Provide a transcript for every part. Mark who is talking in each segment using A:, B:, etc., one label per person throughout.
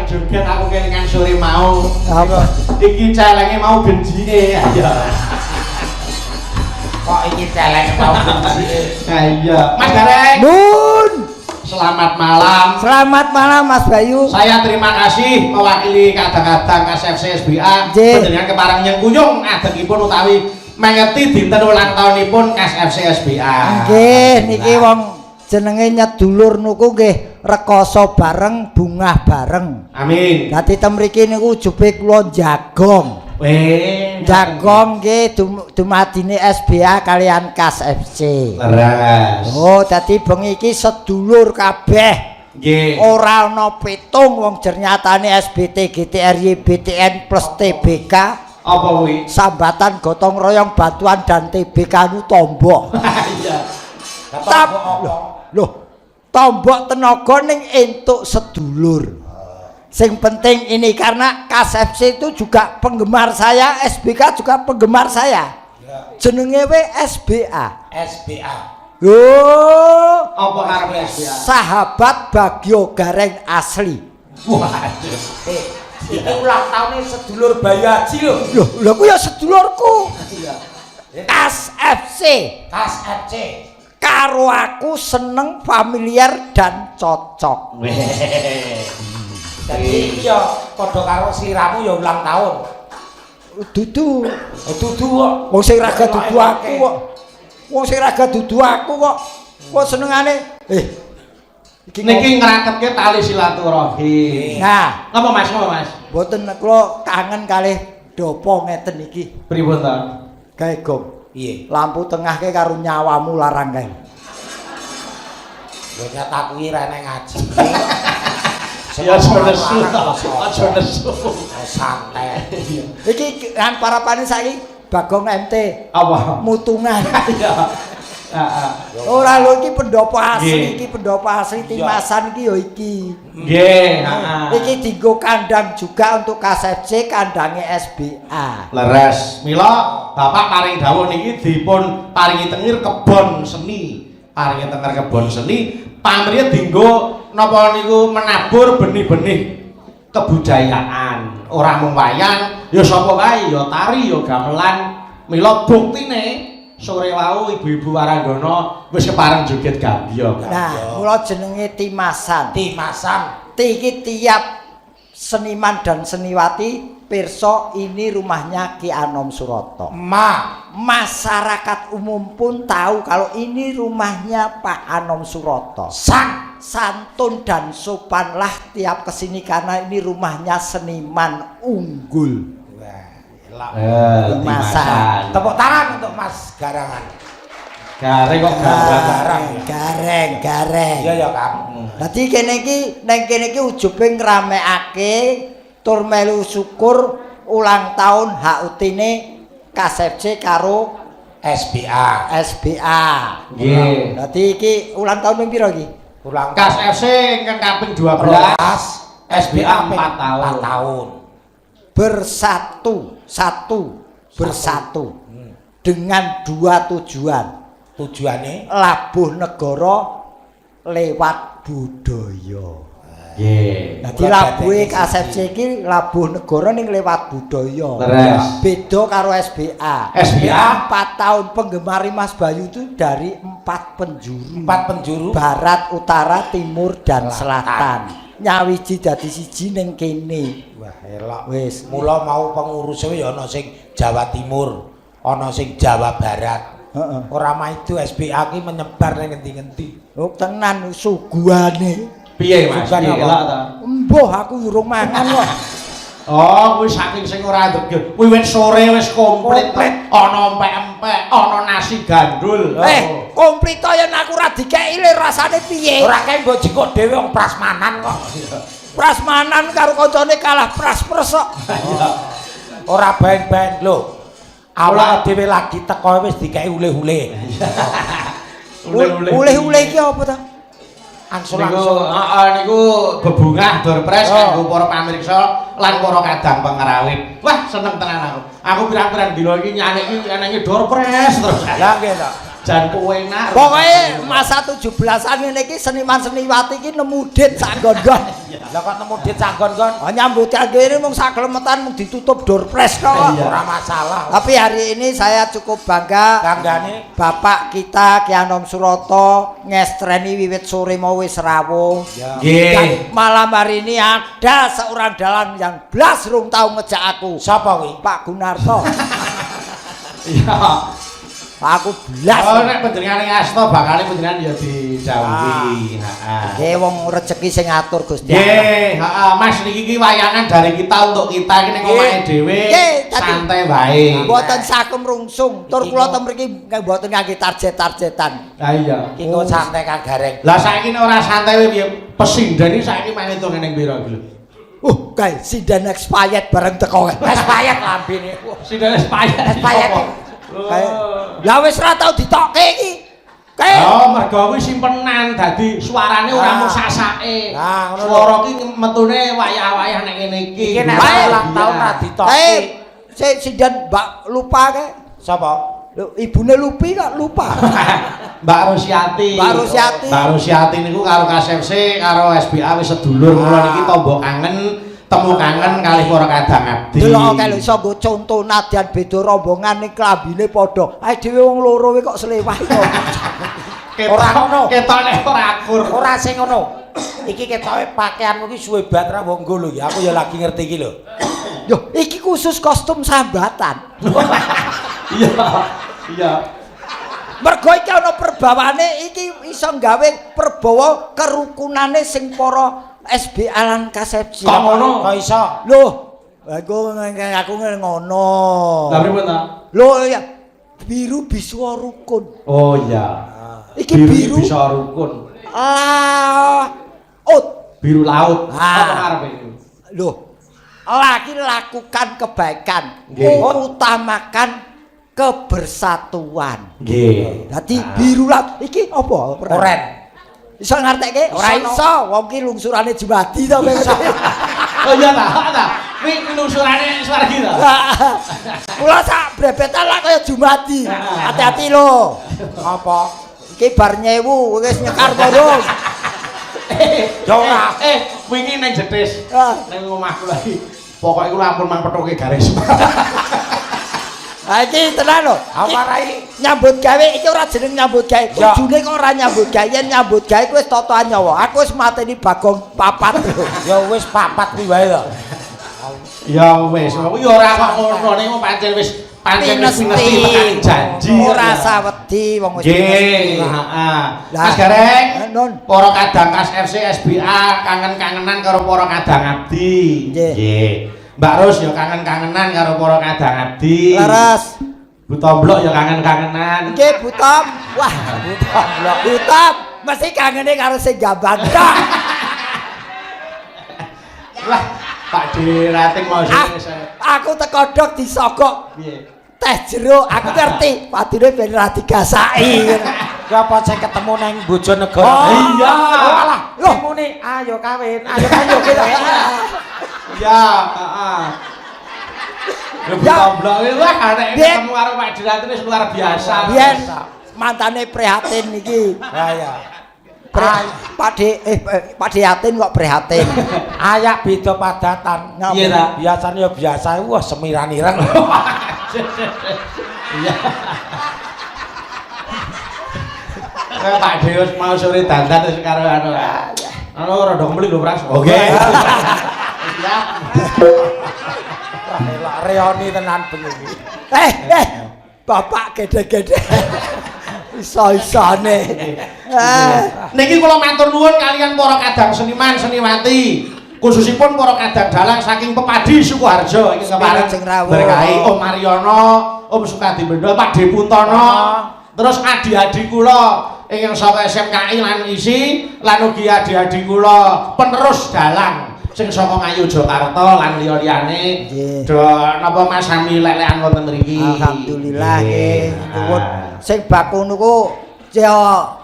A: Joget aku kelingan sore mau.
B: Apa?
A: Iki celenge mau genjine. Ayo.
C: Kok iki celeng mau genjine.
A: Iya. Mas Gareng.
B: Nun.
A: Selamat malam.
B: Selamat malam, Mas Bayu.
A: Saya terima kasih mewakili kadang-kadang KSFC SBA panjenengan kepareng nyengkuyung adegipun utawi mengeti dinten ulang tahunipun KSFC SBA.
B: Nggih, niki wong jenenge nyedulur nuku nggih rekoso bareng, bungah bareng.
A: Amin.
B: Dadi ten mriki niku ujube kula jagong.
A: Weh,
B: Jagong nggih dumadine SBA kalian Kas FC.
A: Leres.
B: Oh, dadi bengi iki sedulur kabeh.
A: Nggih.
B: Ora ana pitung wong jernyatane SBT GTRY BTN plus TBK.
A: Apa kuwi?
B: Sambatan gotong royong bantuan dan TBK nu tombok.
A: Iya.
B: Tap, loh, tombok tenaga ning entuk sedulur. Sing penting ini karena Kas FC itu juga penggemar saya, SBK juga penggemar saya. Jenenge we SBA.
C: SBA.
B: Yo,
A: Apa karepe SBA?
B: Sahabat Bagio Gareng asli.
A: Waduh.
C: Eh, iki ulang tahunnya sedulur Bayu Aji lho.
B: Loh, lho ku ya sedulurku. Kas FC.
C: Kas FC.
B: Karo aku seneng, familiar, dan cocok.
A: Weh.
C: Dadi iki ya padha karo sliramu ya ulang tahun.
B: Dudu.
C: Oh, dudu kok.
B: Wong sing raga dudu aku kok. Wong sing raga dudu aku kok. Kok senengane iki.
A: Niki ngraketke tali silaturahim.
B: Nah,
A: Ngapa, Mas? Ngapa, Mas?
B: Mboten, kula kangen kalih dopo ngeten iki.
A: Pripun ta?
B: Gawe gong.
C: Piye?
B: Lampu tengah ke karo nyawamu larang kae.
C: Lho, nyata kuwi ra eneng ngaji.
A: Ya aja nesu to. Aja nesu.
C: Santai.
B: Iki kan parapane saiki Bagong MT
A: Apa?
B: Mutungan.
A: Iya. Heeh.
B: Ora lho, iki pendopo asli, iki pendopo asli Timasan iki ya iki.
A: Nggih, heeh.
B: Iki dienggo kandang juga untuk KSFC, kandange SBA.
A: Leres. Mila Bapak paring dawuh niki dipun paringi tengir kebon seni. Paringi tengir kebon seni, pamrih dienggo napa niku menabur benih-benih kebudayaan. Ora mung wayang, ya sapa wae, ya tari, ya gamelan. Mila buktine sore wau ibu-ibu waranggana wis kepareng joget gambyong.
B: Nah, mula jenenge Timasan.
C: Timasan.
B: Iki tiap seniman dan seniwati pirsa ini rumahnya Ki Anom Suroto.
C: Ma.
B: Masyarakat umum pun tahu kalau ini rumahnya Pak Anom Suroto.
C: Sang.
B: Santun dan sopanlah tiap kesini karena ini rumahnya seniman unggul.
C: Wah, elok.
A: Eh,
B: Timasan.
C: Tepuk tangan untuk Mas Garangan.
A: Gareng kok garang.
C: Garang.
B: Gareng, gareng.
C: Iya ya, Kang.
B: Dadi kene iki neng kene iki ujube ngramekake tur melu syukur ulang tahun HUT-ne KSFC karo
C: SBA.
B: SBA.
A: Nggih.
B: Dadi iki ulang tahun ping pira iki?
C: Ulang
A: Kas FC ingkang kaping 12,
C: 12, SBA
A: 4 tahun.
C: 4 tahun.
B: Bersatu, satu, bersatu. Dengan dua tujuan.
C: Tujuane
B: Labuh negara lewat budaya.
A: Nggih.
B: Dadi labuhe KSFC iki labuh negara ning lewat budaya.
A: Leres.
B: Beda karo SBA.
A: SBA?
B: 4 tahun penggemar Mas Bayu itu dari empat penjuru.
C: Empat penjuru.
B: Barat, utara, timur, dan
C: Selatan.
B: selatan. Nyawiji dadi siji ning kene.
C: Wah, elok.
B: Wis.
C: Mula mau penguruse ya ana sing Jawa Timur, ana sing Jawa Barat. Ora maido, SBA ki menyebar ning ngendi-ngendi.
B: Oh, tenan suguhane.
A: Piye, Mas?
C: Suguhan
A: Piye
C: apa?
A: elok ta?
B: Embuh, aku urung mangan kok.
A: Oh, kuwi saking sing ora ndeg. Kuwi wis sore wis komplit. Ana empek-empek, ana nasi gandul.
B: Eh, komplit to yen aku ora dikeki le rasane piye?
C: Ora kae mbok jikok dhewe wong prasmanan kok.
B: Prasmanan karo kancane kalah pras-pres kok.
C: Ora baen-baen lho. Awake dhewe lagi teko wis dikeki uleh-uleh.
A: Uleh-uleh.
B: Uleh-uleh iki apa ta?
A: Niku
C: Angsul-angsul.
A: Heeh, niku bebungah doorprize
C: Oh.
A: kanggo para pamirsa lan para kadang pengrawit. Wah, seneng tenan aku. Aku pirang-pirang dina iki nyanyi iki enenge doorprize terus.
C: Lah nggih to.
A: Jan enak.
B: Pokoke masa 17-an ngene iki seniman seniwati iki nemu dit sak nggon-nggon.
C: Lah kok nemu dit sak nggon-nggon?
B: Oh, nyambut gawe ini mung sak klemetan mung ditutup door press kok.
C: Ora masalah.
B: Tapi hari ini saya cukup bangga.
C: Banggane
B: Bapak kita Ki Anom Suroto ngestreni wiwit sore mau wis rawuh.
A: Nggih.
B: Dan malam hari ini ada seorang dalang yang blas rung tau ngejak aku.
C: Sapa kuwi?
B: Pak Gunarto.
A: Iya.
B: Aku blas.
A: Oh, nek panjenengane asta bakale panjenengan ya didhawuhi. Heeh.
B: Nggih, wong rejeki sing ngatur Gusti Allah.
A: Nggih, heeh, Mas, niki iki wayangan dari kita untuk kita iki ning omahe dhewe. Santai wae.
B: Mboten sakem rungsung, tur kula teng mriki mboten ngangge target-targetan.
A: Lah iya.
C: Iki kok santai Kang Gareng.
A: Lah saiki nek ora santai piye? Pesinden iki saiki main hitung ning pira iki lho?
B: Kae sinden expired bareng teko.
C: Expired lambene.
A: Sinden expired.
C: Expired.
B: Kae. Lah wis ora tau ditokke iki. Kae.
A: Oh, mergo kuwi simpenan dadi suarane ora mung sasake.
C: Nah, ngono lho.
A: Swara ki metune wayah-wayah nek ngene iki.
C: Iki nek ulang tahun ra ditokke.
B: Kae sik sinden Mbak lupa kae.
C: Sapa?
B: Lho, ibune Lupi kok lupa.
A: Mbak Rusiati.
B: Mbak Rusiati.
A: Mbak Rusiati niku karo KSFC karo SBA wis sedulur. Kula niki tombo kangen, temu kangen kalih para kadang abdi.
B: Delok kae lho iso nggo conto nadyan beda rombongan ning klambine padha. Ae dhewe wong loro kok selewah kok.
C: Ora ngono.
A: Ketok nek ora akur.
C: Ora sing ngono. Iki ketoke pakaianmu iki suwe banget ra mbok nggo lho iki. Aku ya lagi ngerti iki lho.
B: Yo, iki khusus kostum sambatan.
A: Iya. Iya.
B: Mergo iki ana perbawane iki iso gawe perbawa kerukunane sing para SBA lan KSFC.
A: Kok ngono?
C: Kok iso?
B: Loh, aku aku ngono.
A: Lah pripun ta?
B: Loh ya, biru bisa rukun.
A: Oh iya.
B: Iki biru,
A: bisa rukun.
B: Laut.
A: Biru laut.
B: Ah.
A: Apa karepe iku?
B: Loh, lagi lakukan kebaikan, utamakan kebersatuan.
A: Nggih.
B: Dadi biru laut iki apa?
C: Oren.
B: Iso ngartekke? Ora iso, wong ki lungsurane Jumadi to kowe.
A: Oh iya ta, ta. Kuwi lungsurane swargi ta.
B: Kula sak brebetan lah kaya Jumadi. Hati-hati lho.
C: Apa?
B: Iki bar nyewu wis nyekar durung?
C: Ya ora.
A: Wingi ning Jetis.
B: Ah.
A: Ning omahku lagi. Pokoke kula ampun mang pethuke garis.
B: Ha iki tenan lho.
C: Apa rai?
B: Nyambut gawe iki ora jeneng nyambut gawe.
C: Ya.
B: Tujune kok ora nyambut gawe, yen nyambut gawe kuwi wis totoan nyawa. Aku wis mateni Bagong papat lho.
C: Ya wis papat kuwi wae to.
A: Ya wis, kuwi ora kok ngono ning pancen wis pancen wis pinesti tekan janji.
B: Ora sawedi wong wis
A: Nggih, heeh.
B: Lah.
A: Mas Gareng,
B: Nun.
A: para kadang Kas FC SBA kangen-kangenan karo para kadang abdi.
B: Nggih.
A: Mbak Ros ya kangen-kangenan karo para kadang abdi.
B: Leres.
A: Bu Tomblok ya kangen-kangenan.
B: Nggih, Bu Tom. Wah,
C: Bu Tomblok.
B: Bu Tom mesti kangene karo sing gambang tok.
A: Lah, Pak Dirating mau
B: Ah,
A: sing
B: aku teko dok disogok
A: piye?
B: teh jeruk, aku ngerti padune ben ra digasaki.
C: Ki apa sing ketemu nang Bojonegoro?
B: Oh,
A: iya.
C: Alah,
B: Loh.
C: sing muni ayo kawin, ayo ayo gitu.
A: Iya, heeh. Lho Bu
B: Ya.
A: Tomblok kuwi wah nek
B: Biyen.
A: ketemu karo Pak Dirating wis luar biasa.
B: Biyen mantane prihatin iki.
C: Lah ya.
B: Pak De Pak De Yatin kok prihatin.
C: Ayak beda padatan.
B: Ngapa?
A: Iya ta?
C: Biasane ya biasa wah semiran ireng.
A: Iya. Kayak Pak Deus mau sore dandan terus karo anu. Anu rada kembali lho, Pras. Oke. Siap.
C: Wah, elok reoni tenan bengi iki.
B: Bapak gede-gede. Iso-isone.
A: Niki kula matur nuwun kalian para kadang seniman seniwati, khususipun para kadang dalang saking Pepadi Sukoharjo iki kemarin
B: Wilujeng rawuh.
A: berkahi Om Mariono, Om Sukadi Bendo, Pak D Puntono, terus adi-adi kula ingkang saka SMKI lan ISI lan ugi adi-adi kula penerus dalang sing saka Ngayogyakarta lan liya-liyane.
B: Nggih.
A: Do napa Mas sami lek-lekan wonten mriki.
B: Alhamdulillah nggih. Nuwun. Sing baku niku ya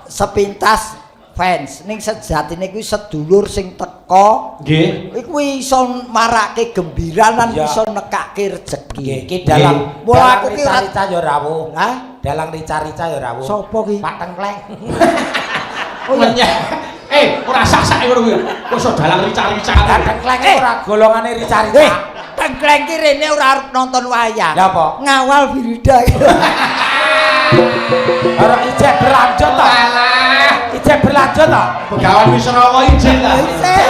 B: sepintas fans ning sejatine kuwi sedulur sing teka
A: Nggih.
B: iku iso marake gembira lan
C: Iya.
B: iso nekake rejeki.
C: Nggih, iki dalam
B: Mula aku ki
C: rica-rica ya rawuh.
B: Hah?
C: Dalang rica-rica ya rawuh.
B: Sopo ki?
C: Pak Tengkleng.
B: Oh iya.
A: Ora sak-sak ngono kuwi. Kok iso dalang rica-rica.
C: Lah Tengkleng ora golongane rica-rica.
B: Tengkleng ki rene ora arep nonton wayang.
C: Lah apa?
B: Ngawal Wirida.
C: Ora ijek berlanjut to.
A: Alah,
C: Ijek berlanjut to.
A: Begawan Wisrawa ijek ta.
B: Isih.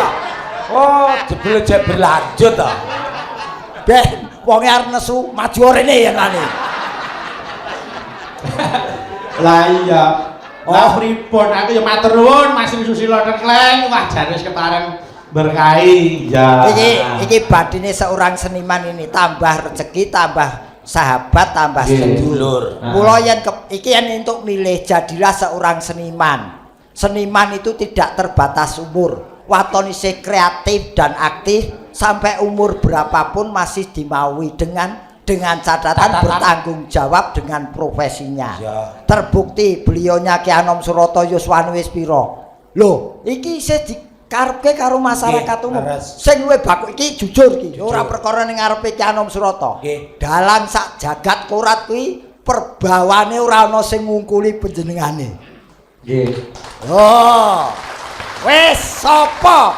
C: Oh, jebul ijek berlanjut to.
B: Ben wonge arep nesu maju rene ya lane.
A: Lah iya. Lah pripun aku ya matur nuwun Mas Sri Susilo Tengkleng. Wah jan wis kepareng berkahi. Ya.
B: Iki batine seorang seniman ini tambah rezeki, tambah sahabat, tambah sedulur. Mula yen iki yen entuk milih jadilah seorang seniman. Seniman itu tidak terbatas umur. Waton isih kreatif dan aktif sampai umur berapapun masih dimaui dengan catatan bertanggung jawab dengan profesinya.
C: Ya.
B: Terbukti beliaunya Ki Anom Suroto yuswane wis pira. Lho, iki isih dikarepke karo masyarakat umum. Sing luwih baku iki jujur iki, ora perkara ning ngarepe Ki Anom Suroto. Dalang sak jagat korat kuwi perbawane ora ana sing ngungkuli panjenengane.
A: Nggih.
B: Oh. Wis sapa?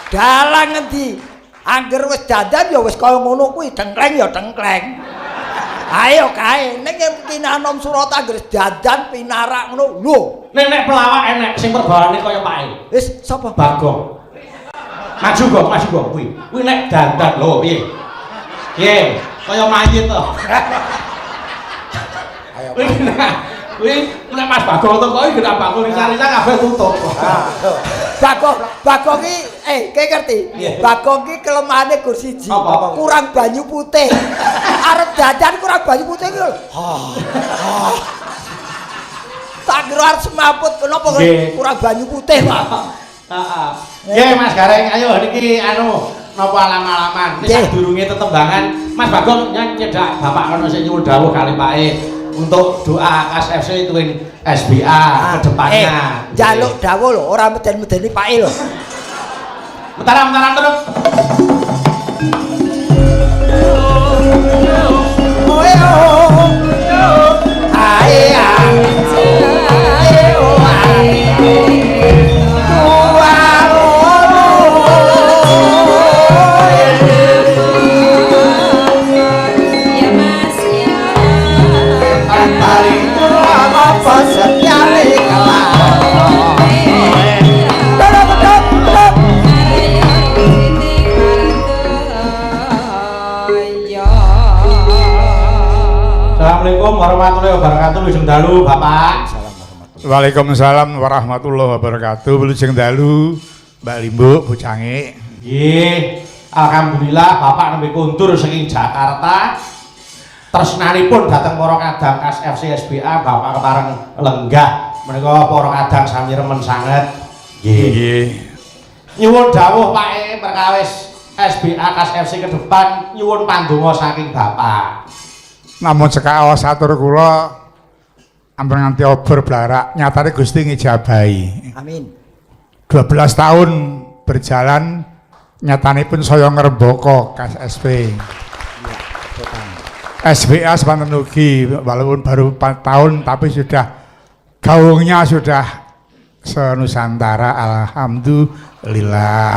B: Dalang ngendi? Angger wis dandan ya wis kaya ngono kuwi, tengkleng ya tengkleng. Ayo kae ning Ki Anom Suroto angger wis dandan pinarak ngono. Lho,
A: Nek pelawak enek sing perbawane kaya pake.
B: Wis sapa?
A: Bagong. Maju kok, maju kok kuwi. Kuwi nek dandan lho piye? Piye? Kaya mayit to.
C: Ayo.
A: Kuwi nek Mas Bagong teko iki genah bakul rica-rica kabeh tutup.
B: Bagong ki kowe ngerti? Bagong ki kelemahane gur siji, kurang banyu putih. Arep dandan kurang banyu putih ki lho. Tak kira arep semaput kenapa kurang banyu putih, Pak.
A: Heeh. Nggih Mas Gareng, ayo niki anu napa alam-alaman. Niki sadurunge tetembangan Mas Bagong nyedak bapak kono sing nyuwun dawuh kali Pake untuk doa Kas FC Twin SBA ke depannya.
B: Njaluk dawuh lho, ora meden-medeni Pake lho.
A: Mentaram-mentaram terus.
B: Oe o. Ae ae o ae. Dua loro.
D: Ya Mas ya.
B: Apa setyane kelakon. Bedok bedok bedok.
A: Assalamualaikum warahmatullahi wabarakatuh. Wilujeng dalu, Bapak.
E: Waalaikumsalam warahmatullahi wabarakatuh. Wilujeng dalu, Mbak Limbuk, Bu Cange.
A: Nggih. Alhamdulillah Bapak nembe kondur saking Jakarta. Tresnanipun dhateng para kadang Kas FC SBA, Bapak kepareng lenggah menika para kadang sami remen sanget. Nggih.
E: Nggih.
A: Nyuwun dawuh Pak perkawis SBA Kas FC ke depan nyuwun pandonga saking Bapak.
E: Namun sekaos atur kula ampun nganti obor blarak, nyatane Gusti ngijabahi.
B: Amin.
E: 12 tahun berjalan nyatanipun saya ngrembaka Kas SP. SBA semanten ugi walaupun baru 4 tahun tapi sudah gaungnya sudah senusantara, alhamdulillah.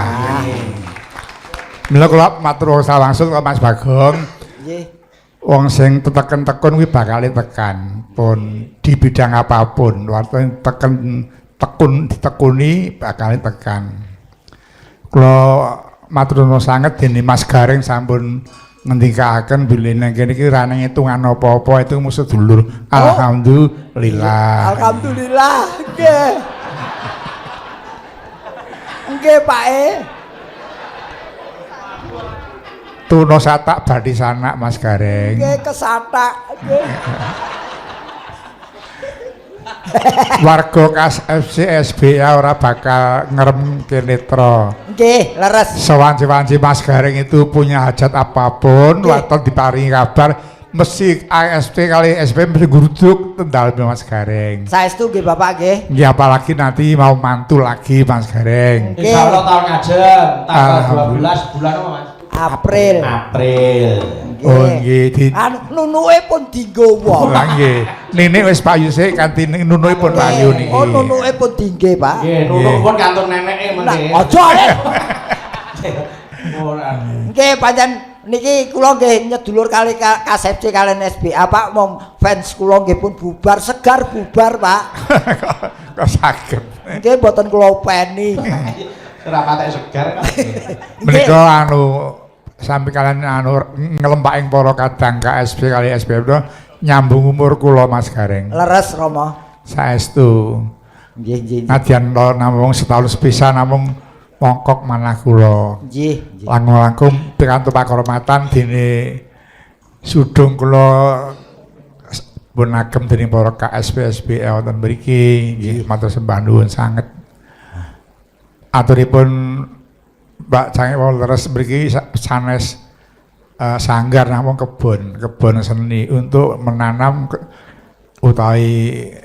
E: Mila kula matur wangsul karo Mas Bagong.
B: Nggih.
E: Wong sing teteken tekun kuwi bakal tekan pun di bidang apapun, waktu teken tekun ditekuni bakal tekan. Kula matur nuwun sanget dene Mas Gareng sampun ngendikaaken bilih nang kene iki ra nang hitungan apa-apa itu musuh sedulur. Alhamdulillah.
B: Alhamdulillah. Nggih. Nggih, Pak E.
E: Tuna satak badhe sanak Mas Gareng.
B: Nggih kesatak. Nggih.
E: Warga Kas FC SBA ora bakal ngerem netra.
B: Nggih, leres.
E: Sewanci-wanci Mas Gareng itu punya hajat apapun, waton diparingi kabar mesti ASP kali SP mesti nguruduk tendal Mas Gareng.
B: Saestu nggih Bapak nggih.
E: Nggih, apalagi nanti mau mantu lagi Mas Gareng.
A: Insyaallah tahun ngajeng tanggal 12 bulan apa Mas?
B: April.
A: April.
E: Oh nggih di
B: Anu nunuke pun dinggo wong.
E: Lah nggih. Ninik wis payu sik kanthi nunuke pun payu niki.
B: Oh nunuke pun dingge, Pak.
A: Nggih, nunuk pun kantun neneke
B: Nah,
A: mengke.
B: aja le.
A: Ora.
B: Nggih pancen niki kula nggih nyedulur kali KSFC kalian SBA Pak, mong fans kula nggih pun bubar, segar bubar, Pak.
E: Kok saged.
B: Nggih mboten kula openi.
A: Ora patek segar kok.
E: Menika anu sampe kalian anu nglempaking para kadang KSB kali SBM itu nyambung umur kula Mas Gareng.
B: Leres Rama.
E: Saestu.
B: Nggih, nggih.
E: Nadyan to namung setahun sepisan namung mongkok manah kula.
B: Nggih, nggih.
E: Langkung-langkung pikantuk pakurmatan dene sudung kula pun agem dening para KSP SBL wonten mriki nggih matur sembah nuwun sanget. Aturipun Mbak Cangik wau leres mriki sanes sanggar namung kebon, kebon seni untuk menanam utawi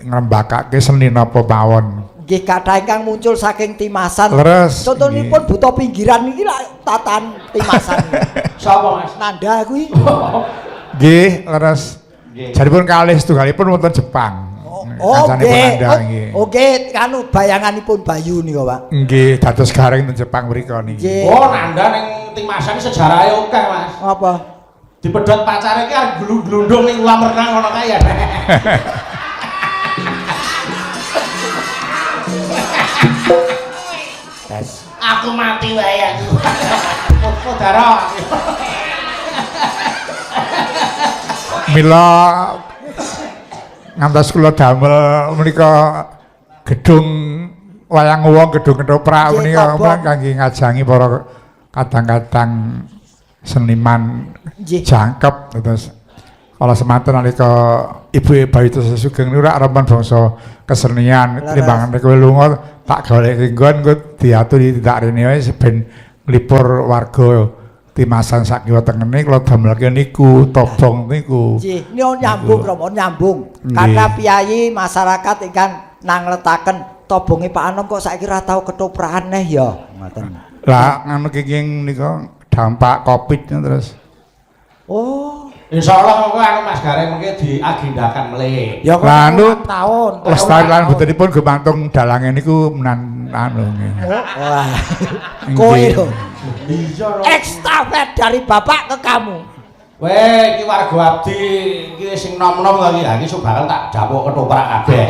E: ngrembakake seni napa mawon.
B: Nggih kathah ingkang muncul saking timasan.
E: Leres.
B: Contonipun buta pinggiran iki lak tatan timasan.
A: Sapa Mas?
B: Nanda kuwi.
E: Nggih, leres.
A: Nggih.
E: Jaripun kalih setunggalipun wonten Jepang.
B: Oh,
E: Kancanipun
B: nggih.
E: Nanda
B: Oh,
E: nggih.
B: Oke, kanu bayanganipun Bayu nika, Pak.
E: Nggih, dados gareng ten Jepang mriku niki.
B: Nggih.
A: Oh, Nanda ning timasan sejarahe akeh, Mas.
B: Apa?
A: Dipedhot pacare iki arep glundung ning kolam renang ngono kae ya.
C: Tes.
A: Aku mati wae aku. Saudara.
E: Mila ngantos kula damel menika gedung wayang wong, gedung ketoprak
B: Nggih,
E: menika
B: kobong.
E: kangge ngajangi para kadang-kadang seniman
B: Nggih.
E: jangkep terus kala semanten nalika Ibu Bayu Tesih Sugeng niku rak remen bangsa kesenian
B: Leres.
E: timbangane kowe lunga tak goleki nggon engko diaturi tindak rene wae ben nglipur warga timasan sak kiwa tengene kula damelke niku tobong niku.
B: Nggih, niku nyambung
E: Niku.
B: Rama, nyambung.
E: Nggih.
B: Karena piyayi masyarakat ingkang nangletaken tobonge Pak Anom kok saiki ra tau ketoprakan neh ya. Ngoten.
E: Lah nganu kenging nika dampak Covid terus.
B: Oh,
A: Insyaallah mengko anu Mas Gareng mengke diagendakan melih.
C: Ya kok
E: Lah, anu,
C: ulang tahun.
E: Lestari lan botenipun gumantung dalange niku menan anu nggih.
B: wah. Kowe
E: Nggih.
B: lho.
A: Iya no.
B: Ekstafet dari bapak ke kamu.
A: Weh, iki warga abdi iki sing nom-nom kok iki. Ha iki sok bakal tak dapuk ketoprak kabeh.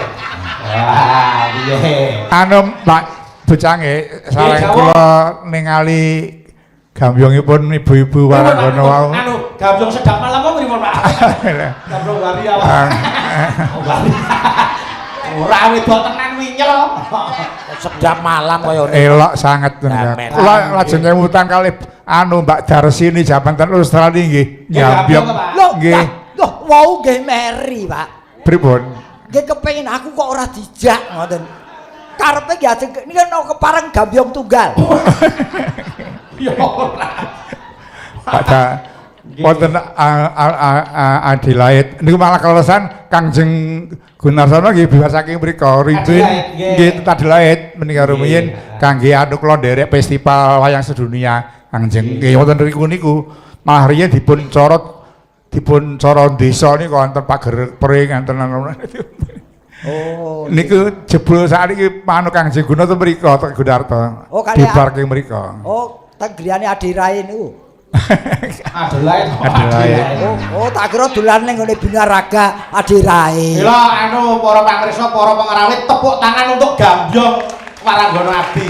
A: Wah, piye?
E: Anu Pak Bocange sareng
A: Jawa.
E: kula ningali gambyongipun ibu-ibu waranggono wau.
A: Anu, gambyong sedap malam apa pripun, Pak? Gambyong bari apa? Oh, bari. Ora wedok tenan winyel.
C: Sedap malam kaya ngene.
E: Elok sanget menika.
C: Damen.
E: Kula lajeng kemutan kalih anu Mbak Darsini jaman ten Australia nggih. Gambyong.
B: Lho,
E: Nggih.
B: lho, wau nggih meri, Pak.
E: Pripun?
B: Nggih kepengin aku kok ora dijak ngoten. Karepe nggih ajeng niki kan kepareng gambyong tunggal.
A: Ya ora.
E: Pak Da wonten Adelaide niku malah kaleresan Kangjeng Gunarsono nggih bebas saking mriku Ridwin
A: Adelaide, nggih.
E: nggih Adelaide menika rumiyin
A: Nggih.
E: kangge anu kula nderek festival wayang sedunia Kangjeng nggih wonten riku niku malah riyin dipun corot dipun cara desa niku wonten pager pring enten anu.
B: Oh.
E: Niku jebul sakniki manuk Kangjeng Guna teng mriku teng Gunarto.
B: Oh, kali-
E: Dibar king mriku.
B: Oh, teng griyane Adirae niku.
A: Adelaide.
E: Adelaide.
B: Oh, oh tak kira dolan ning ngene Binaraga Adirae.
A: Mila anu para pangresa, para pengerawit tepuk tangan untuk Gambyong Waranggono Abdi.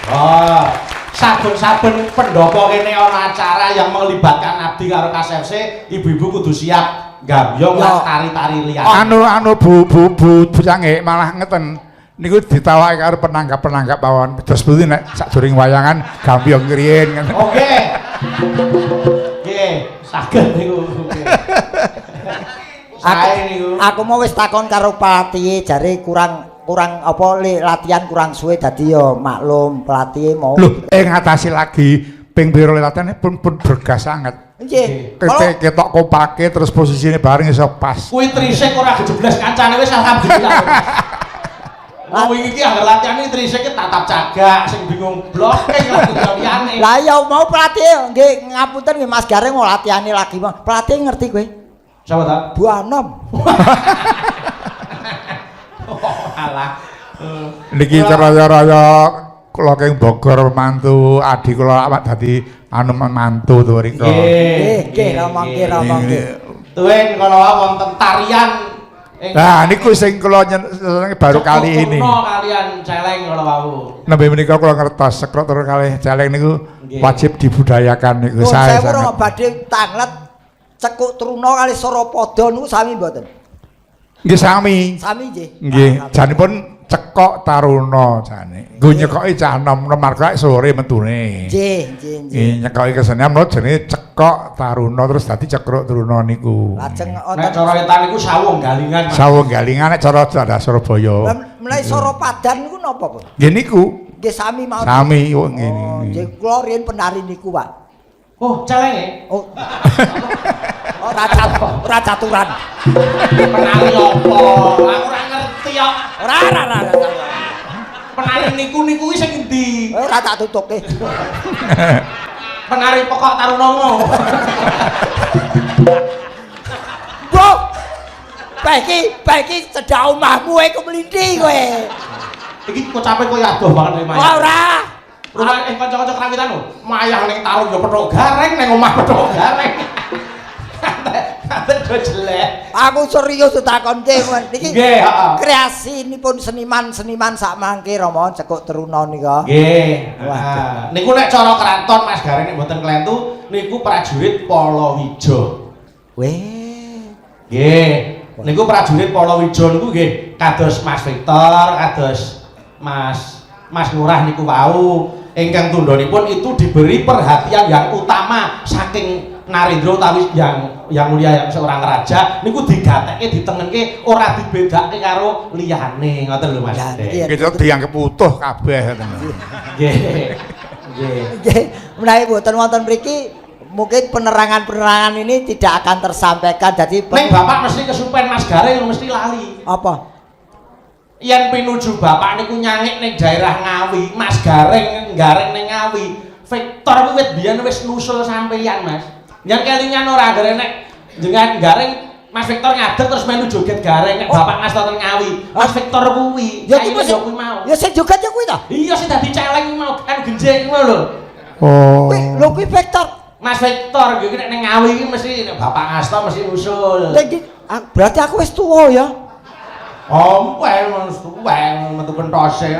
A: Oh, saben-saben pendopo kene ana acara yang melibatkan abdi karo KSFC, ibu-ibu kudu siap gambyong lan
B: Ya.
A: tari-tari liyane.
E: Anu anu Bu Bu Bu Bucange malah ngeten niku ditawaki karo penanggap-penanggap mawon. Terus pundi nek sadurunge wayangan gambyong riyin.
A: Oke. Nggih, saged niku. Oke.
B: Aku,
A: Sae niku.
B: aku mau wis takon karo pelatih jare kurang kurang apa le, latihan kurang suwe dadi ya maklum pelatih mau.
E: Loh, ngatasi lagi ping pira latihan pun pun bergas sanget.
B: Nggih. Kalau
E: Ketek ketok kompake terus posisine bareng iso pas.
A: Kuwi trisik ora gejebles kancane wis alhamdulillah. Oh, wingi iki anggar latihan iki trise iki tatap cagak sing bingung blocking lan liyane.
B: Lah ya mau pelatih nggih, ngapunten nggih, Mas Gareng mau latihane lagi. Pelatih ngerti kowe?
A: Sapa ta?
B: Bu Anom.
A: Oh, alah.
E: Niki raya-raya kula keng Bogor, mantu adi kula awak dadi anu mantu to mriku.
B: Nggih, nggih, Rama, nggih, Rama, nggih.
A: Tuwin kala wau wonten tarian ing
E: Nah, niku sing kula nyenengi baru kali ini.
A: Turna kalian celeng kala wau.
E: Nembe menika kula ngertos cekruk turun kalih celeng niku wajib dibudayakan niku,
B: Nuwun
E: sae
B: sewu,
E: sanget.
B: Rama, badhe tanglet, cekuk truna kali sarapada niku sami mboten?
E: Nggih sami.
B: Sami nggih.
E: Nggih, janipun cekok taruna jane. Nggo nyekoki cah nom-nom marga sore metune.
B: Nggih, nggih, nggih.
E: Nggih, nyekoki kesenian menurut jenenge cekok taruna terus dadi cekruk truna niku.
B: Lajeng
A: Nek
B: wonten
A: cara wetan niku sawung galingan, Mas.
E: Sawung galingan nek cara daerah Surabaya.
B: Lah, menawi soropadan niku napa, Pak?
E: Nggih niku.
B: Nggih sami mawon.
E: Sami kok nggih.
B: Oh, nggih, kula riyen penari niku, Pak.
A: Oh, celenge.
B: Oh. Ora caturan.
A: Penari apa? Aku ora ngerti kok.
B: Ora ora ora. Ora.
A: Penari niku niku kuwi sing endi?
B: Ora tak tutuke.
A: Penari pokok taruna mau.
B: Bu. Baiki, baiki cedhak omahmu e kemlinthi kowe.
A: Iki kocape koyo adoh banget ning mayang.
B: Ora.
A: Rumah kanca-kanca krawitan lho, mayang ning tarung ya pethuk gareng, ning omah pethuk gareng. Kate do jelek.
B: Aku serius takonke niki.
A: Nggih, heeh.
B: Kreasinipun seniman-seniman sak mangke, Rama, cekuk teruna nika.
A: Nggih.
B: Waduh.
A: Niku nek cara kraton, Mas Gareng, nek mboten klentu niku prajurit Palawija.
B: Weh.
A: Nggih. Niku prajurit Palawija niku nggih kados Mas Victor, kados Mas Mas Ngurah niku wau ingkang tundhonipun itu diberi perhatian yang utama saking Narendra utawi yang yang mulia yang seorang raja niku digatekke, ditengenke, ora dibedake karo liyane, ngoten lho, Mas.
B: Ya, niki
E: Nggih dianggep utuh kabeh ngoten.
A: Nggih. Nggih.
B: Nggih, menawi mboten wonten mriki mungkin penerangan-penerangan ini tidak akan tersampaikan. Jadi
A: Ning bapak mesti kesupen, Mas Gareng, mesti lali.
B: Apa?
A: Yen pinuju bapak niku nyangik ning daerah Ngawi, Mas Gareng gareng ning Ngawi. Victor kuwi wit biyen wis nusul sampeyan, Mas. Yen kelingan ora anggere nek jenengan gareng, Mas Victor ngadeg terus melu joget gareng nek bapak Mas wonten Ngawi. Mas Victor kuwi.
B: Ya
A: Saiki
B: kuwi
A: ya kuwi mau.
B: Ya sing joget ya kuwi ta?
A: Iya, sing dadi celeng mau kan genjing mau lho.
E: Oh.
B: Kuwi lho, kuwi Victor.
A: Mas Victor iki nek ning Ngawi iki mesti nek bapak Ngasto mesti nusul.
B: Lah iki berarti aku wis tuwa ya.
A: Oh, wae wis tuwa metu kentose.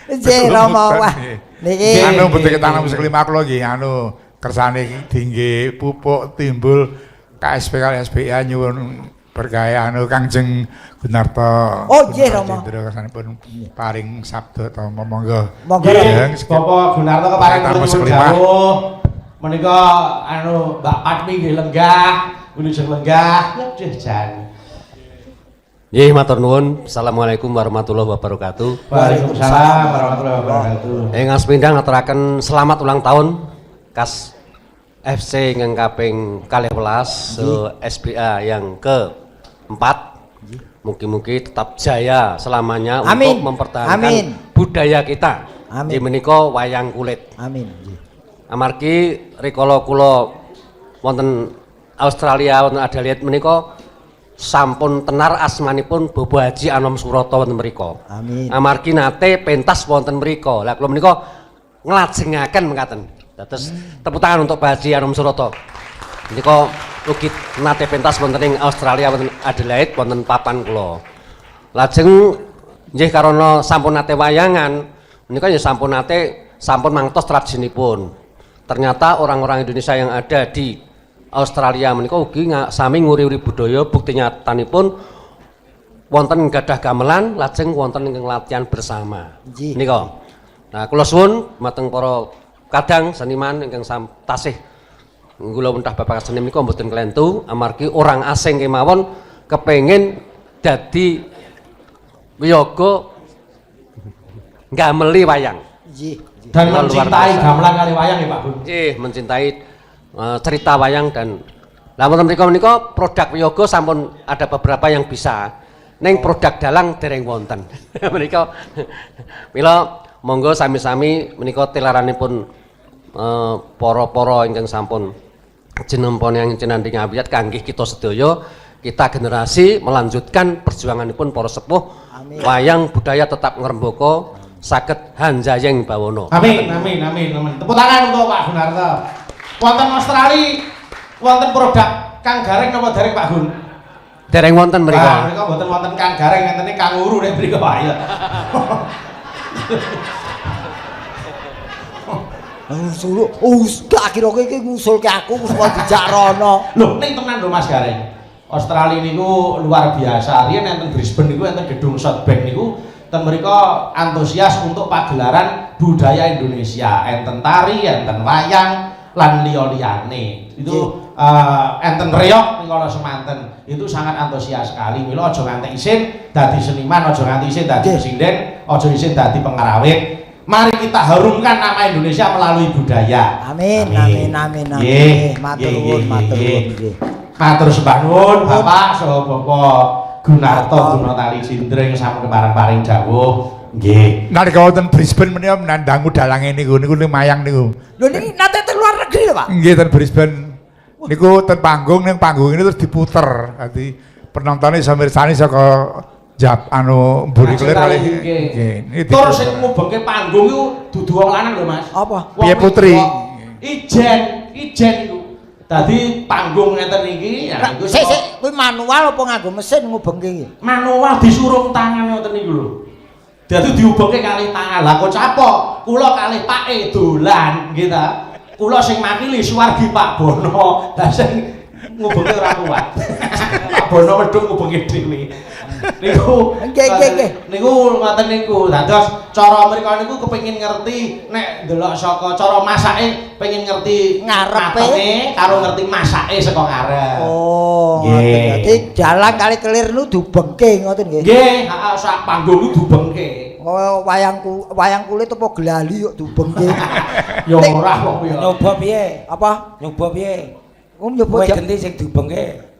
B: Nggih, Rama, wah. Niki
E: Anu mboten ketanam musik lima kula nggih anu kersane dingge pupuk timbul KSP kali SBA, nyuwun berkah anu Kangjeng Gunarto.
B: Oh, nggih, Rama.
E: Jendra kersanipun paring sabda tama, monggo.
B: Monggo.
A: Nggih, Bapak Gunarto kepareng
E: Tamu
A: nyuwun
E: sekelima.
A: jauh. Menika anu Mbak Patmi nggih lenggah, wilujeng lenggah. Aduh jan.
F: Nggih, matur nuwun. Assalamualaikum warahmatullahi wabarakatuh.
A: Waalaikumsalam warahmatullahi wabarakatuh.
F: Ing asmindang ngaturaken selamat ulang tahun Kas FC ingkang kaping 12, SBA yang ke-4. Mugi-mugi tetap jaya selamanya
B: Amin.
F: untuk mempertahankan
B: Amin.
F: budaya kita.
B: Amin.
F: Inggih menika wayang kulit.
B: Amin. Nggih.
F: Amargi rikala kula wonten Australia, wonten Adelaide menika sampun tenar asmanipun Bapak Haji Anom Suroto wonten mriku.
B: Amin.
F: Amargi nate pentas wonten mriku. Lah kula menika nglajengaken mekaten. Dados tepuk tangan untuk Pak Haji Anom Suroto. Menika ugi nate pentas wonten ing Australia, wonten Adelaide, wonten papan kula. Lajeng nggih karana sampun nate wayangan menika ya sampun nate, sampun mangtos tradisinipun. Ternyata orang-orang Indonesia yang ada di Australia menika ugi sami nguri-uri budaya, bukti nyatanipun wonten gadah gamelan, lajeng wonten ingkang latihan bersama.
B: Nggih.
F: Nika. Nah, kula suwun dhumateng para kadang seniman ingkang tasih kula wentah babagan seni menika mboten klentu, amargi orang asing kemawon kepengin dadi wiyaga gameli wayang.
B: Nggih. Nggih.
A: Dan
F: Luar
A: mencintai
F: biasa.
A: Gamelan kali wayang ya, Pak Bun.
F: Nggih, mencintai cerita wayang dan lah wonten mriku menika produk wiyaga sampun ada beberapa yang bisa. Ning produk dalang dereng wonten. Menika mila monggo sami-sami menika telaranipun para-para ingkang sampun jinemponi yang cinanding awiyat kangge kita sedaya, kita generasi melanjutkan perjuanganipun para sepuh.
B: Amin.
F: Wayang budaya tetap ngrembaka saged hanjayeng bawana.
A: Amin, amin, amin, amin. Tepuk tangan untuk Pak Gunarto. Wonten Australia wonten produk Kang Gareng napa dereng, Pak Gun?
F: Dereng wonten mriku.
A: Wah, mriku mboten wonten Kang Gareng, ngenteni kanguru nek mriku, Pak ya.
B: Ngusul, tak kira kowe iki ngusulke aku supaya dijak rono.
A: Lho, ning tenan lho, Mas Gareng. Australia niku luar biasa. Riyen enten Brisbane niku enten gedung Southbank niku ten mriku antusias untuk pagelaran budaya Indonesia. Enten tari, enten wayang lan liya-liyane. Itu enten reog niku semanten. Itu sangat antusias sekali. Mila aja nganti isin dadi seniman, aja nganti isin dadi pesinden, aja isin dadi pengrawit. Mari kita harumkan nama Indonesia melalui budaya.
B: Amin, amin, amin, amin.
A: Nggih,
B: Matur
A: nggih,
B: nuwun,
A: nggih,
B: matur
A: nggih.
B: nuwun nggih.
A: Matur sembah nuwun Bapak saha Bapak Gunarto Gunatali Sindring sampun kepareng paring dawuh. Nggih.
E: Nalika wonten Brisbane menika menandangu dalange niku niku mayang niku.
B: Lho, niki nate teng luar negeri lho, Pak.
E: Nggih, ten Brisbane. Niku ten panggung, ning panggung ini terus diputer. Dadi penontonnya iso mirsani saka jap anu mburi kelir kalih. Nggih. Niki
A: Tur
E: diputer.
A: sing mubengke panggung iku dudu wong lanang lho, Mas.
B: Apa?
A: Wong
E: Piye, Putri?
A: wedok. Ijen, ijen iku. Dadi panggung ngeten iki ya iku
B: Sik, sik, kuwi manual apa nganggo mesin ngubengke iki?
A: Manual, disurung tangan ngoten niku lho. Dadi diubengke kalih tangan. Lah kok capok? Kula kalih Pake dolan nggih ta. Kula sing makili suwargi Pak Bono. Lah sing ngubengke ora kuat. Pak Bono medhun ngubengke dhewe. Niku
B: Nggih, nggih, nggih.
A: Niku ngoten niku. Dados cara mriku niku kepengin ngerti nek ndelok saka cara masake, pengen ngerti
B: Ngarepe.
A: matenge karo ngerti masake saka ngarep.
B: Oh,
A: Nggih.
B: ngoten. Dadi dalang kali kelir nu dubengke ngoten nggih.
A: Nggih, heeh, sak panggung ku dubengke.
B: Oh, wayang kulit apa glali kok dubengke?
A: Ya ora kok ya.
C: Nyoba piye?
B: Apa?
C: Nyoba piye?
B: Wong nyoba
C: Kowe genti sing dubengke.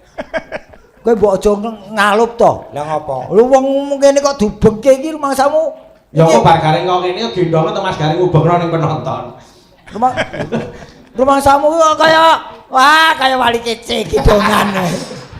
B: Kowe mbok aja ngalup to.
C: Lah ngopo?
B: Lho, wong ngene kok dubengke iki rumangsamu.
A: Ya kok bar Gareng kok kene gendonge to Mas Gareng ngubengno ning penonton.
B: Rumangsamu kok kaya wah kaya wali kece gendongan.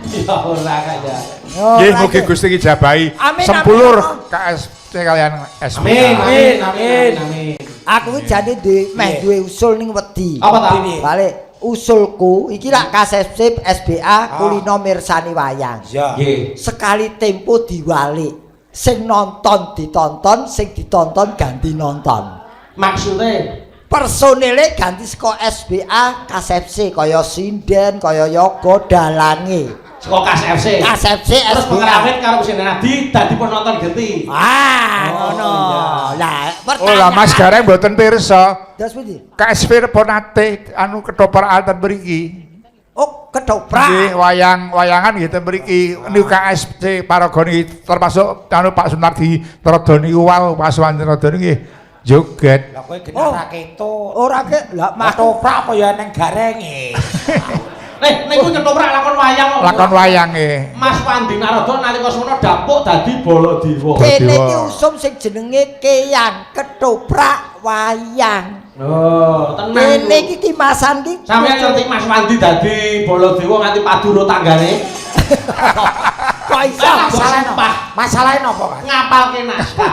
A: Ya ora kaya.
B: Oh,
E: Nggih,
B: ora
E: mugi
B: iki.
E: Gusti ngijabahi
B: Amin,
E: sempulur
B: amin.
E: KSC kalian SBA.
A: Amin, amin, amin, amin.
B: Aku ki jane duwe meh duwe usul ning wedi.
A: Apa ta?
C: Piye?
B: Balik usulku iki lak KSFC SBA kulino mirsani wayang.
C: Ya.
A: Nggih.
B: Sekali tempo diwalik. Sing nonton ditonton, sing ditonton ganti nonton.
A: Maksudnya?
B: Personile ganti saka SBA KSFC kaya sinden, kaya yoga dalange.
A: Saka KSFC.
B: KSFC
A: Terus
B: SBA.
A: pengrawit karo presiden Adi dadi penonton genti.
B: Ah,
A: Oh,
B: ngono.
A: iya.
B: Lah,
E: Oh lah Mas Gareng mboten pirsa.
B: Terus pundi?
E: KSV pun nate anu ketoprak ten mriki.
B: Oh, ketoprak.
E: Nggih, wayang-wayangan nggih ten mriki. Niku KSC paraga niki termasuk anu Pak Sunardi Trodo niku wau, Pak Suwanti Trodo niku nggih joget.
C: Lah kowe genah
B: Oh.
C: ra ketok.
B: Ora ke lah
C: Mas
B: ketoprak
C: toprak apa ya neng garenge.
A: Niku ketoprak lakon wayang kok.
E: Lakon wayange.
A: Mas Wandi Naroda nalika semono dapuk dadi Baladewa.
B: Kene
E: Dewa.
B: iki usum sing jenenge keyang ketoprak wayang.
A: Oh, tenang.
B: Kene iki timasan iki.
A: Sampeyan ngerti Mas Wandi dadi Baladewa nganti paduro tanggane?
B: Kok iso?
A: Lah,
C: Masalah
A: sumpah.
C: Masalahe napa, Mas?
A: Ngapalke naskah.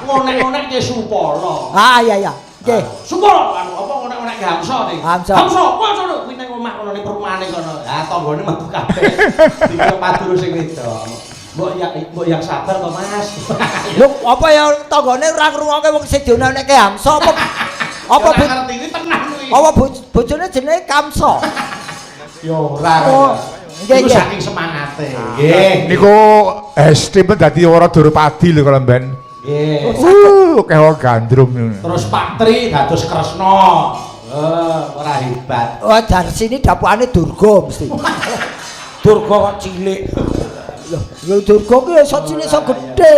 A: Ngonek-ngonekke Supala.
B: Ah iya iya. Nggih.
A: Supala anu apa ngonek-ngonekke Hamsa ning.
B: Hamsa.
A: Hamsa, kowe ngono kuwi ning omah kono ning perumahane kono. Ah tanggane metu kabeh. Dikira paduro sing wedok. Mbok yang sabar to, Mas.
B: Lho, apa ya tanggane ora ngrungokke wong sing dionekke Hamsa apa apa
A: Ya ora ngerti kuwi tenan kuwi.
B: apa bojone jenenge Kamsa.
A: Ya ora.
B: Oh, nggih,
A: Iku
B: nggih.
A: saking semangate. Nggih.
E: Niku Hesti pun dadi ora Durpadi lho kalau ben.
A: Nggih.
E: Akeh wong gandrung niku.
A: Terus Pak Tri dados Kresna. Ora hebat.
B: Oh, Darsini dapukane Durga mesti.
C: Durga kok cilik.
B: Lho, ya Durga ki iso cilik iso gedhe.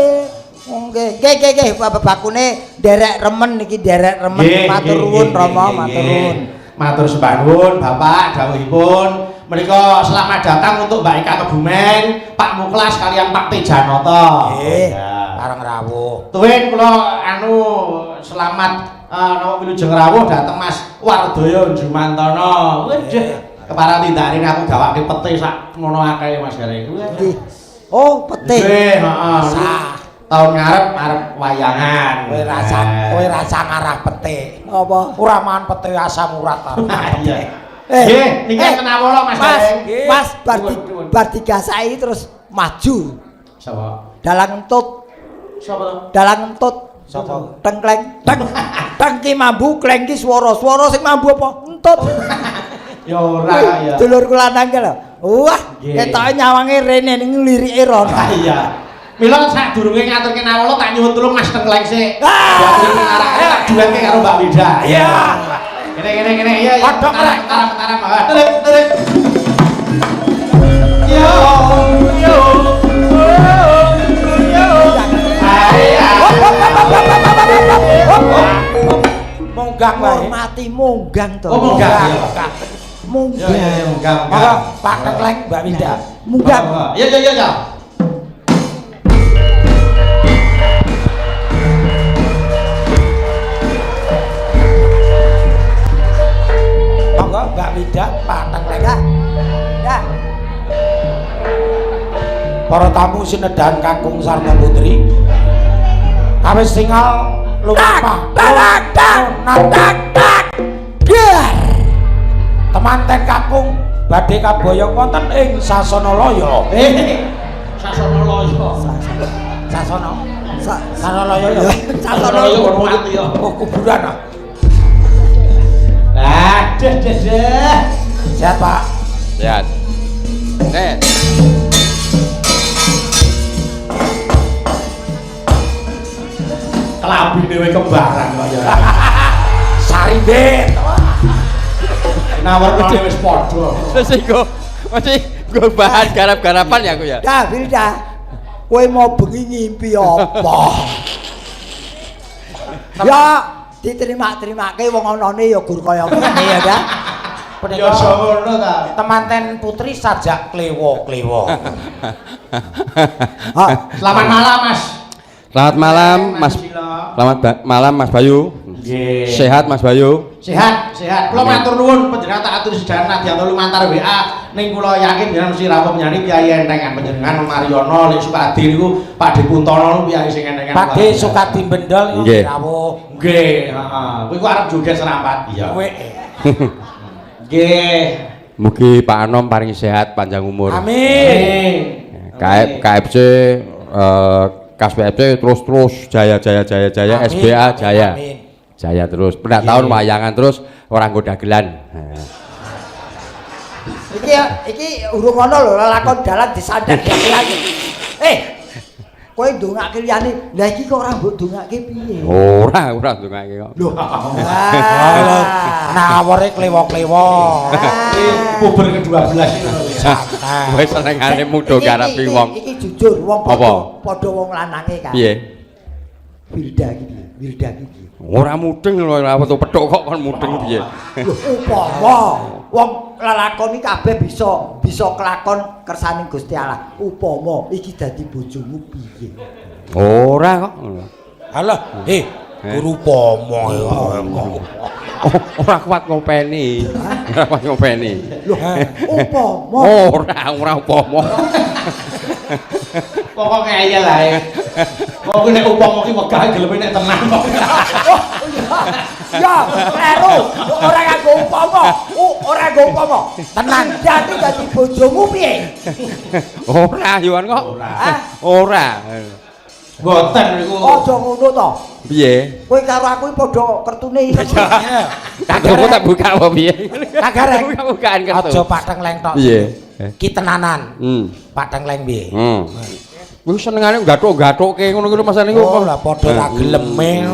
B: Nggih, nggih, nggih, nggih, bakune nderek remen iki, nderek remen.
A: Nggih,
B: Matur
A: nggih,
B: nuwun
A: nggih,
B: Rama,
A: nggih,
B: matur
A: nggih.
B: nuwun.
A: Matur sembah nuwun Bapak dawuhipun. Menika selamat datang untuk Mbak Eka Kebumen, Pak Muklas kalian Pak Tejanoto.
C: Nggih.
A: Ya.
C: Bareng rawuh.
A: Tuwin kula anu selamat napa wilujeng rawuh dhateng Mas Wardoyo Jumantono. Waduh, keparang tindakane aku gawake pete sak ngono akeh Mas Gareng.
B: Nggih. Oh, pete.
A: Nggih, heeh. Tahun ngarep arep wayangan.
C: Kowe rasa ngarah pete.
B: Apa?
C: Ora mangan pete asam urat ta.
A: Iya.
B: Eh,
A: Nggih, niki enten awala Mas
B: Mas,
A: Gareng.
B: Mas bar
A: Nuwun, nuwun.
B: bar digasaki terus maju.
A: Sapa?
B: Dalang entut,
A: Sapa to?
B: dalang entut.
C: Sapa?
B: Tengkleng, teng. Teng ki mambu, kleng ki swara. Swara sing mambu apa? Entut.
A: Ya ora ya.
B: Dulurku lanang ki lho. Wah,
A: Nggih.
B: ketoke nyawange rene ning lirike rono.
A: Iya. Mila sadurunge ngaturke nawala tak nyuwun tulung Mas Tengkleng sik.
B: Ah!
A: Buat tak duetke karo Mbak Wida.
C: Iya.
A: Kene kene kene iya iya.
C: Kodhok,
A: Taram
C: rek.
A: taram taram. Terus terus. Yo yo. Yo.
B: Hop, hop, hop, hop, hop, hop, hop, hop, hop.
C: Monggang wae.
B: Hormati monggang to.
A: Oh, monggang.
C: Monggang.
B: Monggang.
A: Iya iya iya monggang.
C: Monggo Pak Tengkleng Mbak Winda.
B: Monggang.
A: Iya iya iya iya.
C: Monggo Mbak Winda, Pak Tengkleng.
B: Ya. Ya.
C: Para tamu sinedan kakung sarta putri. Kawis tingal lumampah.
B: Tak tak tak tak. Dar.
C: Temanten kakung badhe kaboyong wonten ing Sasana Laya.
A: Eh. Sasana Laya.
C: Sasana.
B: Sa
C: Sasana Laya ya.
B: Sasana
A: Laya kono ati ya.
C: Oh, kuburan ah.
A: Lah, deh deh deh.
C: Sehat, Pak.
G: Sehat. Nek.
A: Kelambine wae kembaran kok ya.
C: Saribet.
A: Nawarnane wis padha.
G: Terus iku mesti nggo bahan garap-garapan ya aku ya.
B: Dah, Wilda. Kowe mau bengi ngimpi apa? Ya, diterima-terimake wong anane ya gur kaya ngene ya, Dah.
A: Ya aja ngono ta.
C: Temanten putri sajak klewo-klewo.
B: Ha,
A: Selamat malam, Mas.
G: Selamat malam Mas. Selamat malam Mas Bayu.
A: Nggih.
G: Sehat Mas Bayu.
A: Sehat, sehat. Kula matur nuwun panjenengan tak atur sedayan nadyan lumantar WA ning kula yakin jenengan mesti rawuh penyanyi piyayi entengan panjenengan Mariono, Lek Sukadi niku Pak De Puntono niku piyayi sing entengan.
C: Pak De Sukadi Bendol iku
G: Nggih.
C: rawuh.
A: Nggih, heeh. Kuwi ku arep joget serampat. Iya.
C: Kowe.
A: Nggih.
G: Mugi Pak Anom paring sehat panjang umur.
C: Amin.
G: KFC KSPFC terus-terus jaya jaya jaya jaya.
C: Amin,
G: SBA
C: amin,
G: jaya.
C: amin.
G: Jaya terus. Pendak tahun wayangan terus ora nggo dagelan.
B: Iki iki urung ana lho lelakon dalan disandak dagelan. Eh. Kowe ndongake liyane, lah iki kok ora mbok dongake piye?
G: Ora, ora ndongake kok.
B: Lho.
C: Halo, naware klewo-klewo.
A: Iki puber ke-12 iki ngono ya.
C: Santai.
G: Kowe senengane mudha garapi wong.
B: Iki jujur wong
G: Apa?
B: padha padha wong lanange kan.
G: Piye?
B: Wilda iki piye? Wilda iki piye?
G: Ora mudeng lho, ora metu petuk kok kon mudeng piye.
B: Lho upama wong lelakon iki kabeh bisa bisa kelakon kersaning Gusti Allah. Upama iki dadi bojomu piye?
G: Ora kok.
C: Halah, guru pomo ya.
G: Ora kuat ngopeni. Ora kuat ngopeni.
B: Lho, upama
G: Ora, ora upama.
A: Pokoke ngeyel ae. Pokoke nek upama ki wegah geleme nek tenang kok.
B: Oh, iya. Ya, kleru. Ora nganggo upama. Ora nganggo upama.
C: Tenang.
B: Dadi dadi bojomu piye?
G: Ora yoan kok.
B: Hah?
G: Ora.
A: Mboten niku.
B: Aja ngono to.
G: Piye?
B: Kowe karo aku iki padha kertune iki.
G: Kartuku tak buka apa piye?
C: Kak Gareng.
G: Buka-bukaan kartu.
C: Aja Pak Tengleng tok.
G: Piye?
C: Ki tenanan.
G: Hmm.
C: Pak Tengleng piye?
G: Hmm. Wis senengane gathuk-gathukke ngono kuwi Mas niku.
C: Oh lah padha ra geleme.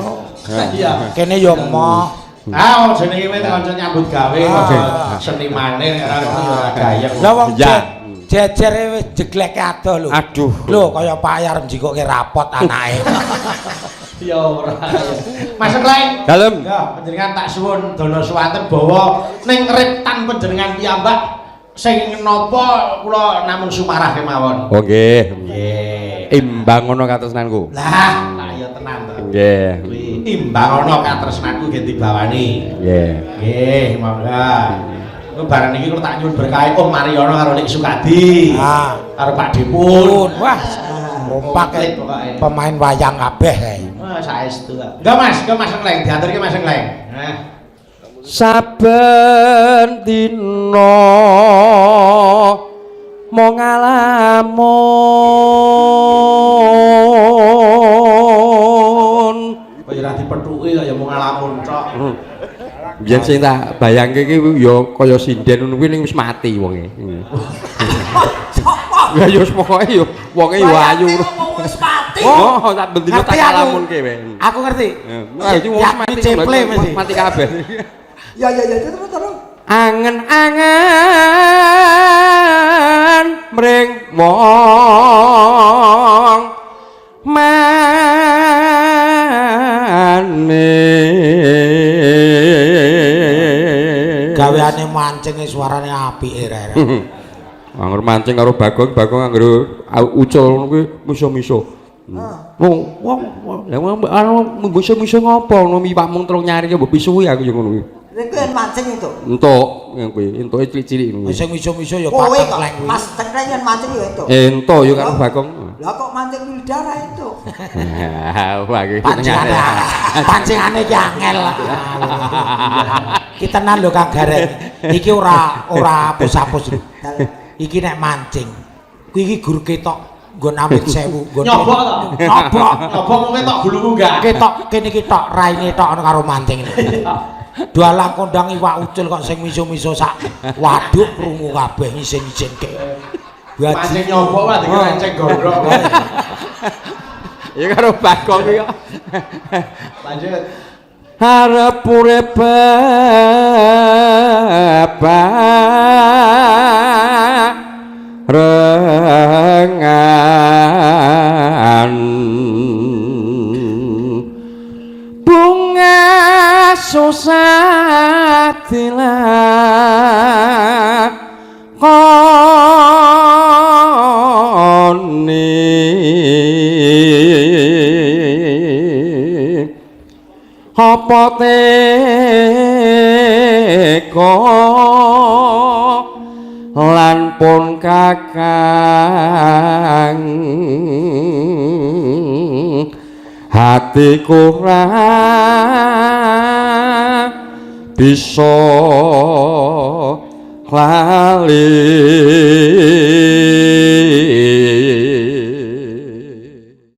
A: Iya.
C: Kene ya emoh.
A: Ah, wong jenenge kowe kanca nyambut gawe
C: Ah.
A: senimane nek ora ngerti ya ora gayeng.
C: Lah wong
G: Ya.
C: jejere wis jegleke adoh lho.
G: Aduh.
C: Lho kaya Pak Ayar njikoke rapot anake.
A: Ya ora. Mas Kleng.
G: Dalem.
A: Ya, panjenengan tak suwun dana suwanten bawa ning reptan panjenengan piyambak Sing napa kula namung sumarah kemawon.
G: Oh nggih.
A: Nggih.
G: Imbang ngono katresnanku.
A: Lah, lah ya tenan to.
G: Nggih.
A: Kuwi imbang ana katresnanku nggih dibawani.
G: Nggih.
A: Nggih, monggo. Ku barang iki kula tak nyuwun berkah Om Mariono karo Lik Sukadi.
C: Ah.
A: Karo Pak Dipun.
C: Wah, kompak
A: Komplit pokoke.
C: Pemain wayang kabeh kae.
A: Wah, saestu. Enggak Mas, enggak Mas Engleng, diaturke Mas Engleng. Nah.
G: Saben dina mung ngalamun.
A: Kaya ora dipethuki kaya mung ngalamun tok.
G: Biyen sing tak bayangke iki ya kaya sinden ngono kuwi ning wis mati wonge. Ya ya wis pokoke ya wonge ya ayu.
B: Wis mati.
G: Oh, tak bendino tak
C: Ngerti aku.
G: ngalamunke wae.
C: Aku ngerti.
G: Nah, iki wong
C: Yakni
G: mati
C: ceple mesti.
G: mati kabeh.
B: Ya ya ya terus terus.
G: Angen-angen mring wong mane.
C: Gaweane mancinge suarane apike rek.
G: Angger mancing karo Bagong, Bagong angger ucul ngono kuwi miso-miso. Wong wong lha wong miso-miso ngopo ngono iwak mung telung nyari mbok pisuhi aku ya ngono kuwi.
B: Kowe yen mancing itu.
G: Entuk yang kuwi, entuke cilik-cilik ngono kuwi.
C: Sing miso-miso ya
B: Kowe
C: Pak
B: kok
C: Tengkleng kuwi.
B: Mas Tengkleng yen mancing ya itu.
G: Entuk ya karo Bagong.
B: Lah kok mancing Wildara itu?
G: Wah iki
C: Pancingane. Pancingane iki angel. Ki tenan lho Kang Gareng. Iki ora ora apus-apus lho. Iki nek mancing. Kuwi iki gur ketok nggon amit sewu nggon.
A: Nyobok to?
C: Nyobok.
A: Nyobok mung ketok guluku enggak?
C: Ketok kene iki tok raine tok ana karo mancing ini. Dalang kondang iwak ucul kok sing miso-miso sak waduk krungu kabeh ngisin-isinke.
A: Mancing nyobok lah dikira enceng gondrong.
G: Ya karo Bagong kuwi kok.
A: Lanjut.
G: Arep urip bebarengan bunga susah dilakoni apa teka lan pun kakang hatiku ra bisa lali.